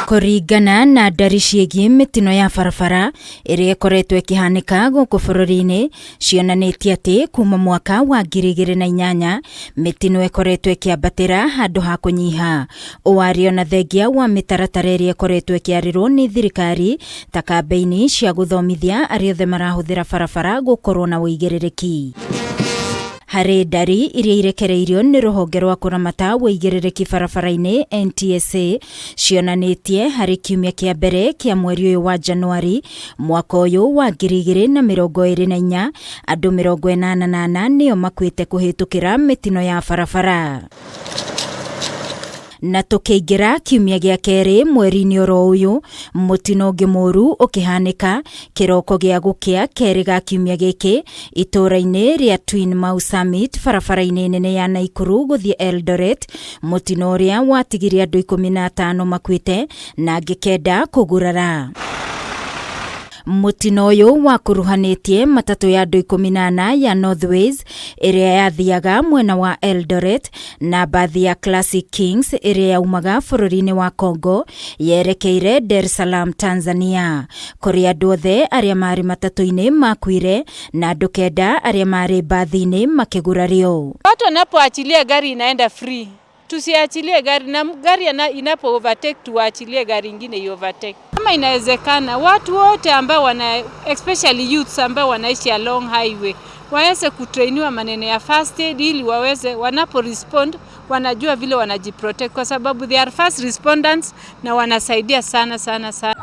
Kũringana na ndari ciĩgiĩ mĩtino ya barabara ĩrĩa ĩkoretwo ĩkĩhanĩka gũkũ bũrũri-inĩ, cionanĩtie atĩ kuma mwaka wa 2008 mĩtino ĩkoretwo ĩkĩambatĩra handũ ha kũnyiha. Ũũ arĩ ona thengia wa mĩtaratara ĩrĩa ĩkoretwo ĩkĩarĩrwo nĩ thirikari ta kambĩini cia gũthomithia arĩa othe marahũthĩra barabara gũkorwo na ũigĩrĩrĩki. Harĩ ndari iria irekereirio nĩ rũhonge rwa kũramata ũigĩrĩrĩki barabara-inĩ NTSA cionanĩtie harĩ kiumia kĩa mbere kĩa mweri ũyũ wa Januari mwaka ũyũ wa 2024 andũ 84 nĩo makuĩte kũhĩtũkĩra mĩtino ya barabara. Na tũkĩingĩra kiumia gĩa kerĩ mweri-inĩ oro ũyũ, mũtino ũngĩ mũru ũkĩhanĩka kĩroko gĩa gũkĩa kerĩ ga kiumia gĩkĩ itũũra-inĩ rĩa Twin Mau Summit barabara-inĩ nene ya Naikuru gũthiĩ Eldoret, mũtino ũrĩa watigirie andũ 15 makuĩte na angĩ 9 kũgurara. Mũtino ũyũ wakuruhanĩtie matatũ ya andũ 14 ya Northways ĩrĩa yathiaga mwena wa Eldoret na mbathi ya Classic Kings ĩrĩa yaumaga bũrũri-inĩ wa Congo yerekeire Dar es Salaam, Tanzania, kũrĩa andũ othe arĩa marĩ matatũ-inĩ makuire na andũ 9 arĩa marĩ mbathi-inĩ makĩgurario. Watu wanapoachilia gari inaenda free. Tusiachilie gari na gari inapo overtake tuachilie gari ingine i overtake. Kama inawezekana watu wote ambao wana especially youths ambao wanaishi along highway waweze kutrainiwa maneno ya first aid ili waweze wanapo respond wanajua vile wanajiprotect kwa sababu they are first responders na wanasaidia sana sana sana.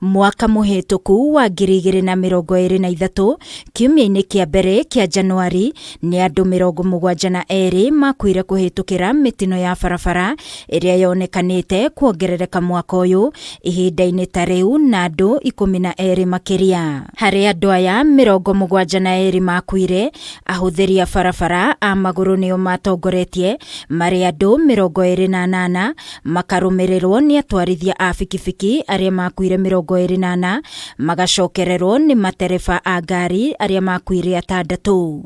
Mwaka mũhĩtũku wa 2023 kiumia-inĩ kĩa mbere kĩa Januari nĩ andũ 72 makuire kũhĩtũkĩra mĩtino ya barabara ĩrĩa yonekanĩte kuongerereka mwaka ũyũ ihinda-inĩ ta rĩu na andũ 12 makĩria. Harĩ andũ aya 72 makuire, ahũthĩri a barabara a magũrũ nĩo matongoretie marĩ andũ 28 makarũmĩrĩrwo nĩ atwarithia a bikibiki arĩa makuire 24 magacokererwo nĩ matereba a ngari arĩa makuire 6.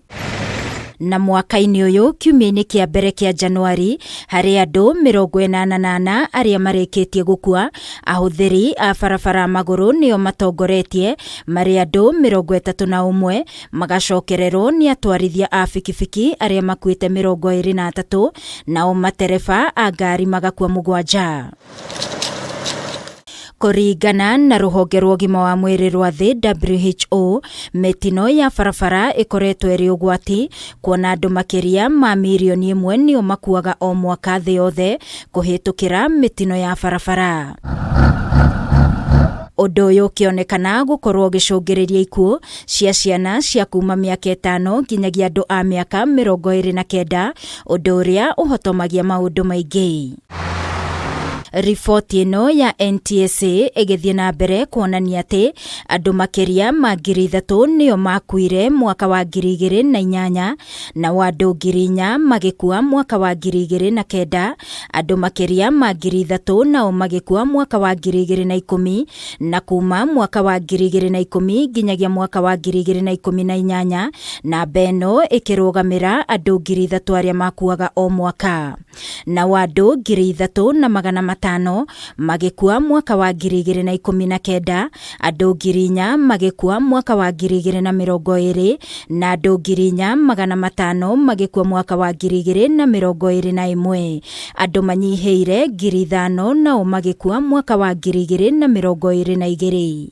Na mwaka-inĩ ũyũ kiumia-inĩ kĩa mbere kĩa Januari harĩ andũ 84 arĩa marĩkĩtie gũkua, ahũthĩri a barabara magũrũ nĩo matongoretie marĩ andũ 31 magacokererwo nĩ atwarithia a bikibiki arĩa makuĩte 23 nao matereba a ngari magakua 7. Kũringana na rũhonge rwa ũgima wa mwĩrĩ rwa thĩ WHO, mĩtino ya barabara ĩkoretwo ĩrĩ ũgwati kuona andũ makĩria ma mirioni 1 nĩo makuaga o mwaka thĩ yothe kũhĩtũkĩra mĩtino ya barabara. Ũndũ ũyũ ũkĩonekana gũkorwo ũgĩcũngĩrĩria ikuũ cia ciana cia kuma mĩaka 5 nginyagia andũ a mĩaka 29, ũndũ ũrĩa ũhotomagia maũndũ maingĩ. Riboti ĩno ya NTSA ĩgĩthiĩ na mbere kuonania atĩ andũ makĩria ma 3,000 nĩo makuire mwaka wa 2008 nao andũ 4,000 magĩkua mwaka wa 2009, andũ makĩria ma 3,000 nao magĩkua mwaka wa 2010 na kuma mwaka wa 2010 nginyagia mwaka wa 2018 namba ĩno ĩkĩrũgamĩra andũ 3,000 arĩa makuaga o mwaka. Nao andũ 3,500 magĩkua mwaka wa 2019, andũ 4,000 magĩkua mwaka wa 2020 na andũ 4,500 magĩkua mwaka wa 2021. Andũ manyihĩire 5,000 nao magĩkua mwaka wa 2022.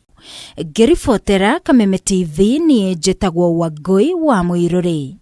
Ngĩribotera Kameme TV niĩ njĩtagwo Wangũi wa Mũirũrĩ.